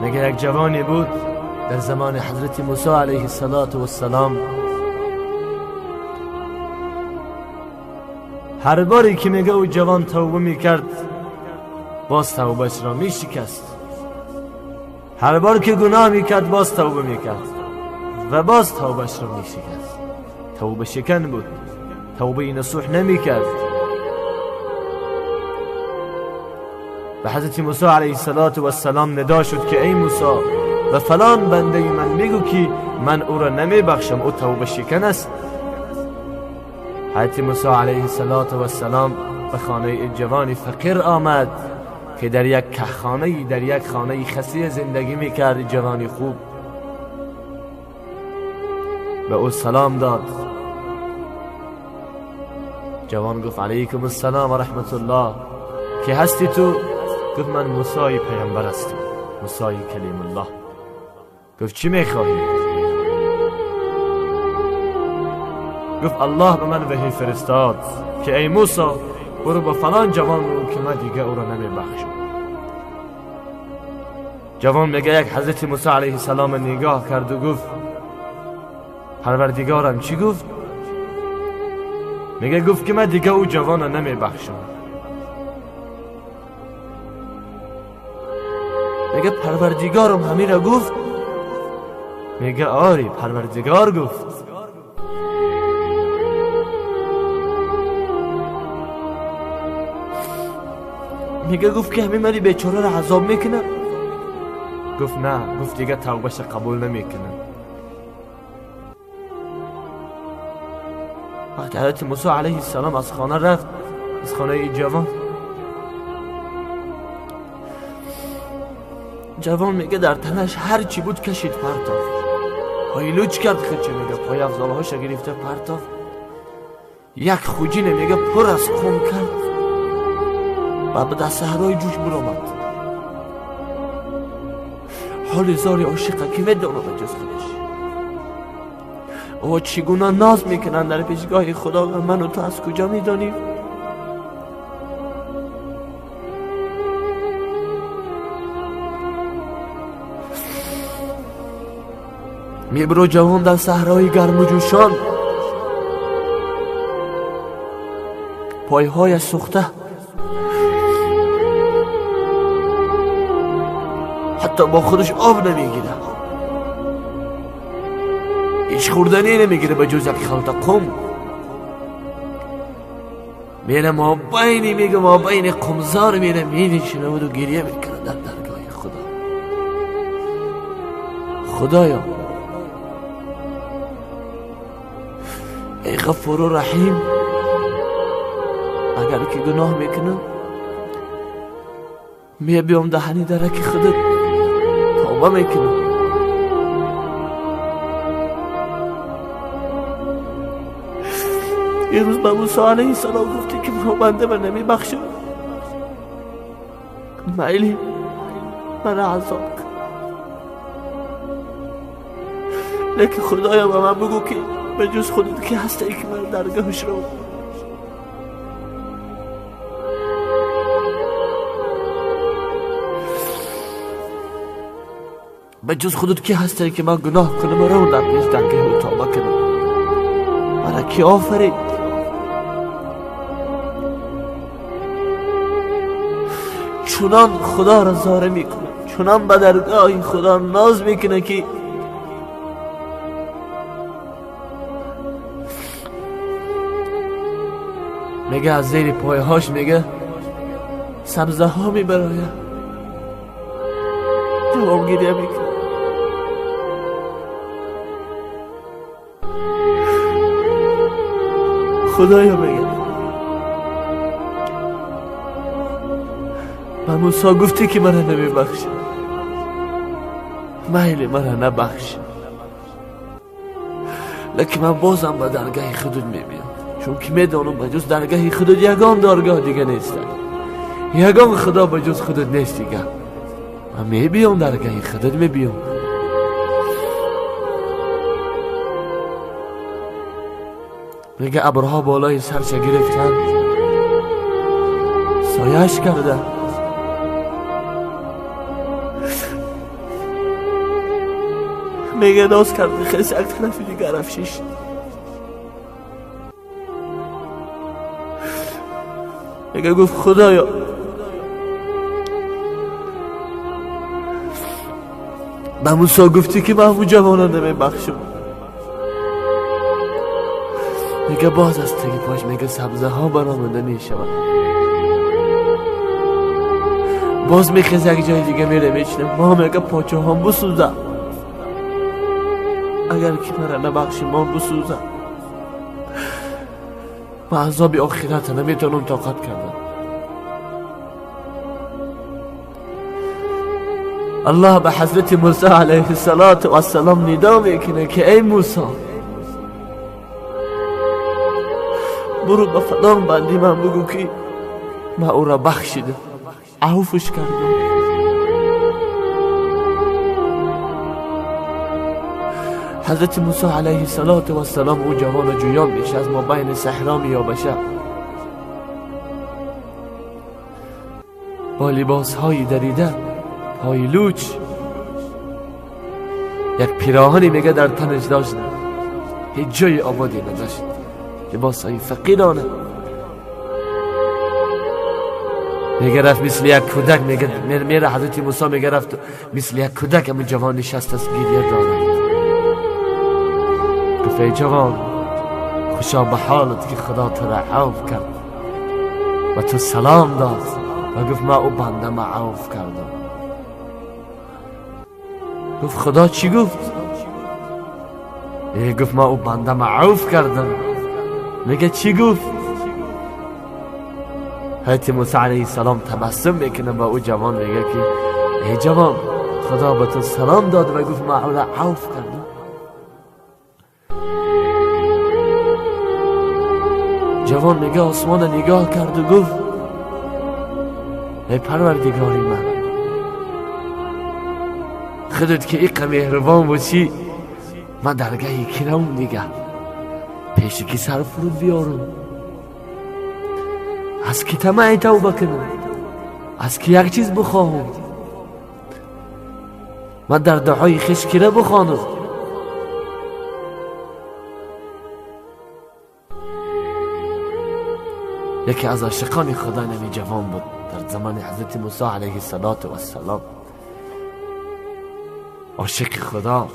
میگه یک جوانی بود در زمان حضرت موسی علیه السلام. هر باری که میگه او جوان توبه میکرد باز توبهش را میشکست. هر بار که گناه میکرد باز توبه میکرد و باز توبهش را میشکست. توبه شکن بود، توبه نصوح نمیکرد. به حضرت موسی علیه السلام ندا شد که ای موسی و فلان بنده من میگو که من او را نمیبخشم، او توبه شکن است. حضرت موسی علیه السلام به خانه جوان فقیر آمد که در یک کهخانه، در یک خانه خسی زندگی میکرد. جوانی خوب به او سلام داد. جوان گفت علیکم السلام و رحمت الله، که هستی تو؟ گفت من موسی پیامبر هستم، موسی کلیم الله. گفت چی میخواهی؟ گفت الله به من وحی فرستاد که ای موسی برو با فلان جوان رو که من دیگه او را نمیبخشم. جوان میگه یک حضرت موسی علیه السلام نگاه کرد و گفت پروردگارم چی گفت؟ میگه گفت که من دیگه او جوان را نمیبخشم. میگه پروردگارم همین را گفت؟ میگه آری پروردگار گفت. میگه گفت که همین مری بیچاره را عذاب میکنه؟ گفت نه، گفت دیگه توبهش قبول نمیکنه. وقتی حضرت موسی علیه السلام از خانه رفت، از خانه جوان، جوان میگه در تنش هر چی بود کشید پرتاف، پایلوچ کرد خودش، میگه پای افضالهاش گرفته پرتاف، یک خوجینه میگه پر از خون کرد و به دست صحرای جوش برآمد. حال زار عاشقه که میدانه به جز خودش او چگونه ناز میکنن در پیشگاه خدا و من و تو از کجا میدانیم؟ میبرو جوان در صحرای گرم و جوشان، پایهای سوخته، حتی با خودش آب نمیگیره، هیچ خوردنی نمیگیره به جز یک خلطه قم. میره ما بینی، میگه ما بین قمزار میره مینشینه و گریه میکنه در درگاه خدا. خدایا ای غفور و رحیم، اگر که گناه میکنم می بیام دهنی درک خودت توبه میکنم. یه روز به موسی علیه السلام گفتی که بنده من نمیبخشم، میلی من عذاب کن، لیکن خدایا به من بگو که به جز خودت که هستی که من درگاهش رو به جز خودت که هستی که من گناه کنم رو در پیش درگاه و توبه کنم. مرا کی آفرید؟ چنان خدا را زاره میکنه، چنان به درگاه خدا ناز میکنه که میگه از زیر پایهاش میگه سبزه ها میبراید. جواب گریه میکنه. خدایا میگه به موسی گفتی که مرا نمیبخشی، میل مرا نبخش، لیکن من بازم به درگاه خودت میبینم، چون که میدانم به جز درگاه خودت یگان درگاه دیگه نیست، یگان خدا به جز خودت نیست دیگه. من میبینم درگاه خودت میبینم. میگه ابرها بالای سرش گرفتن، سایش کرده. میگه ناز کرد خیلی یک طرفی دیگه رفت شیش. میگه گفت خدایا به موسی گفتی که من همون جوانان نمیبخشم. میگه باز از تگی پاش میگه سبزه ها برآمده میشود. باز میخیزه یک جای دیگه میره میچنه. ما میگه پاچه هم بسوزه، اگر که مرا نبخشی ما بسوزه، ما عذاب آخرت نمیتونم طاقت کردم. الله به حضرت موسی علیه السلام ندا میکنه که ای موسی برو به فلان بندی من بگو که من او را بخشیدم، عفوش کردم. حضرت موسی علیه السلام او جوان جویان میشه، از ما بین صحرا میابشه، با لباس های دریده، پای لوچ، یک پیراهنی میگه در تنش داشت، هیچ جای آبادی نداشت، لباس های فقیرانه. میگه رفت مثل یک کودک، میگه میره حضرت موسی میگه رفت مثل یک کودک همون جوان نشست از گریه داره. گفت ای جوان خوشا به حالت که خدا تو را عفو کرد و تو سلام داد و گفت من او بنده ما عفو کردم. گفت خدا چی گفت؟ گفت ما او بنده ما عفو کردم. میگه چی گفت؟ حضرت موسی علیه السلام تبسم میکنه با او جوان، میگه که ای جوان خدا به تو سلام داد و گفت ما او را عفو کردم. جوان میگه آسمان نگاه کرد و گفت ای پروردگاری من، خودت که ایقه مهربان باشی، من درگاهی کرم دیگه پیش کی سر فرود بیارم، از کی طمع توبه کنم، از کی یک چیز بخواهم، من در دعای خویش کی را بخوانم. یکی از عاشقان خدا نمی جوان بود در زمان حضرت موسی علیه السلام، عاشق خدا.